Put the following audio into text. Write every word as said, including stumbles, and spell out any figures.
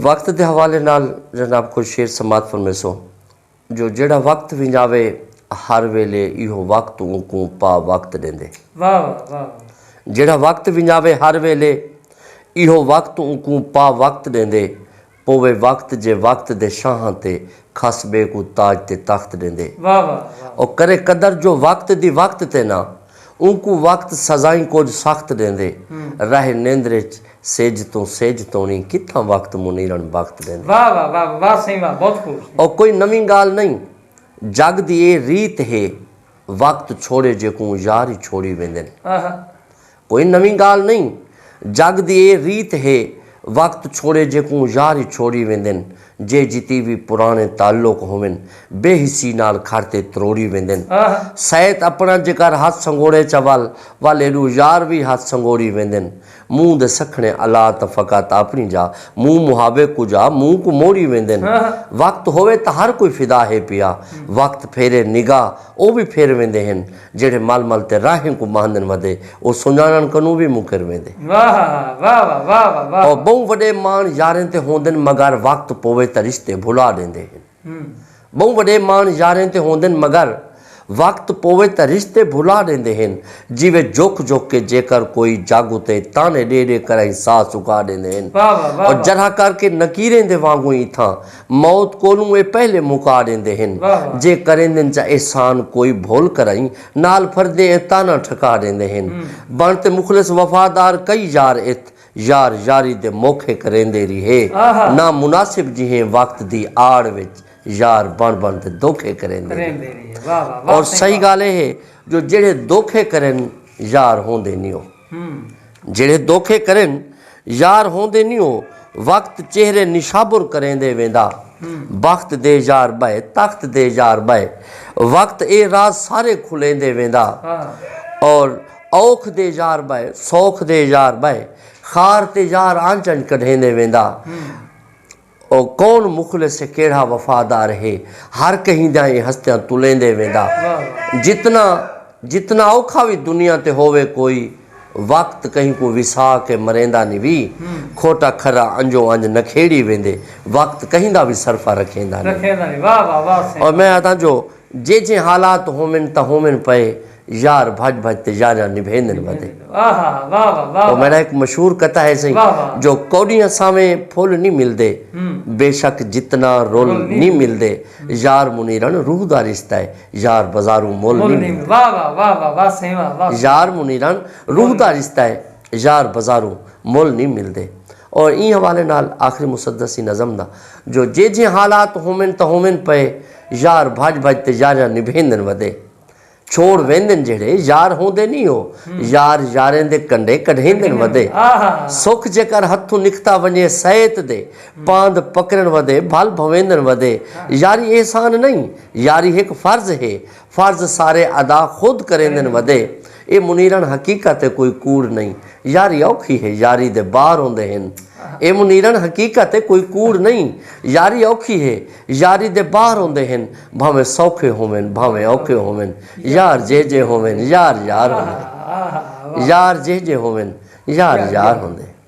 وقت دے حوالے نال جناب کجھ شعر سماعت فرمیسو۔ جو جیڑھا وقت ونجاوے ہر ویلے، ایہو وقت اونکوں پا وقت ݙیندے۔ واہ واہ واہ واہ۔ جیڑھا وقت ونجاوے ہر ویلے، ایہو وقت اونکوں پا وقت ݙیندے۔ پووے وقت جے وقت دے شاہاں تے، کھس ٻئے کوں تاج تے تخت ݙیندے۔ واہ واہ واہ۔ او کرے قدر جو وقت دی وقت تے نہ، اونکوں وقت سزائیں کجھ سخت ݙیندے۔ رہ نندر اچ سجھ توں سجھ توݨی، کتھاں وقت منیرݨ بخت ݙیندے۔ واہ واہ واہ واہ سائیں واہ، بہت خوب۔ او کوئی نویں ڳالھ نئیں، جڳ دی اے ریت ہے، وقت چھوڑے جیکوں یار ہی چھوڑی ویندن۔ آہا۔ کوئی نویں ڳالھ نئیں، جڳ دی اے ریت ہے، وقت چھوڑے جیکوں یار ہی چھوڑی ویندن۔ جے جتی وی پراݨے تعلق ہوون، بے حسی نال کھڑ تے تروڑی ویندن۔ آہا۔ سیت اپݨا جیکر ہتھ سنگوڑے چا ول، ول ایݙو یار وی ہتھ سنگوڑی ویندن۔ منہ دے سکھݨے الا تاں فقط اپݨی جا، منہ محابے کجا منہ کوں موڑی ویندن۔ ہاں۔ وقت ہووے تاں ہر کوئی فدا ہے پیا، وقت پھیرے نگاہ او وی پھر ویندے ہن۔ جیڑھے مل مل تے راہیں کوں مہندن ودے، او سنڄاݨݨ کنوں وی مکر ویندے۔ واہ واہ واہ واہ واہ واہ۔ او ٻہوں وݙے ماݨ یاریں تے ہوندن، مگر وقت پووے تاں رشتے بھلا ݙیندے ہن۔ ہوں۔ ٻہوں وݙے ماݨ یاریں تے ہوندن، مگر وقت پووے تاں رشتے بھلا ݙیندے ہن۔ جیویں جھک جھک کے جیکر کوئی جڳ اتے، طعنے ݙے ݙے کرائیں ساہ سکا ݙیندے ہن۔ واہ واہ واہ اور واہ۔ جرح کر کے نکیریں دے وانگوں اتھاں، موت کولوں اے پہلے مکا ݙیندے ہن۔ واہ واہ۔ جے کریندن چا احسان کوئی بھل کرائیں، نال پھردے اے طعنا ٹھکا ݙیندے ہن۔ ہوں۔ بݨ تے مخلص وفادار کئی یار اتھ، یار یاری دے موکھے کریندے ریہے۔ آہا۔ نامناسب جیہیں وقت دی آڑ وچ، یار بݨ بݨ تے دھوکھے کریندے کریندے ریہے۔ ریہے۔ واہ واہ واہ اور سائیں صحیح واہ۔ ڳالھ اے ہے جو جیڑھے دھوکھے کرن، یار ہوندے نی او۔ ہوں۔ جیڑھے دھوکھے کرن، یار ہوندے نی او۔ وقت چہرے نشابر کریندے ویندا۔ ہوں۔ بخت دے یار ٻئے، تخت دے یار ٻئے۔ وقت اے راز سارے کھلیندے ویندا۔ ہاں۔ اور اوکھ دے یار ٻئے، سوکھ دے یار ٻئے۔ خار تے یار انج انج کڈھیندے ویندا۔ ہوں۔ او کون مخلص ہے، کیڑھا وفادار ہے، ہر کہیں دیاں اے ہستیاں تلیندے ویندا۔ واہ واہ۔ جتنا، جتنا اوکھا وی دنیا تے ہووے کوئی، وقت کہیں کوں وسا کے مریندا نی وی۔ ہوں۔ کھوٹا کھرا انجو انج نکھیڑی ویندے، وقت کہیں دا وی صرفہ رکھیندا نی۔ رکھیندا نی۔ واہ واہ واہ سائیں۔ اور میں آہداں جو جے جے حالات ہوون تاں ہوون پئے، یار بھڄ بھڄ تے یاریاں نبھیندن ودے۔ آہا، واہ واہ واہ او واہ۔ میݙا ہک مشہور قطعہ ہے سئیں، واہ واہ۔ جو کوݙیاں ساویں پھل نی ملدے، ہوں۔ بے شک جتنا رول رول نی نی ملدے۔ ملدے۔ ہوں۔ یار منیرݨ روح دا رشتہ ہے، یار بازاروں مل مل نی نی ملدے۔ واہ واہ واہ واہ واہ سئیں واہ واہ۔ یار منیرݨ روح دا رشتہ ہے، یار بازاروں مل نی ملدے۔ اور ایں حوالے نال آخری مسدس ای نظم دا، جو جے جے حالات ہوون تاں ہوون پئے، یار بھڄ بھڄ تے یاریاں نبھیندن ودے۔ چھوڑ ویندن جیڑھے، یار ہوندے نی او، ہوں۔ یار یاریں دے کنڈے کڈھیندن ودے۔ آہا۔ سکھ جیکر ہتھوں نکھتا ونڄے سیت دے، ہوں۔ پاند پکڑݨ ودے، بھل بھویندن ودے۔ ہاں۔ یاری احسان نئیں، یاری ہک فرض ہے، فرض سارے ادا خود کریندن ودے۔ اے منیرݨ حقیقت ہے کوئی کوڑ نئیں، یاری اوکھی ہے، یاری دے بار ہوندے ہن۔ اے منیرݨ حقیقت ہے کوئی کوڑ نئیں، یاری اوکھی ہے، یاری دے بار ہوندے ہن، بھانویں سوکھے ہوون، بھانویں اوکھے ہوون، یار جے جے ہوون، یار یار ہوندے۔ آہا، آہا، واہ۔ یار جے جے ہوون، یار یار یار یار۔ ہوندے۔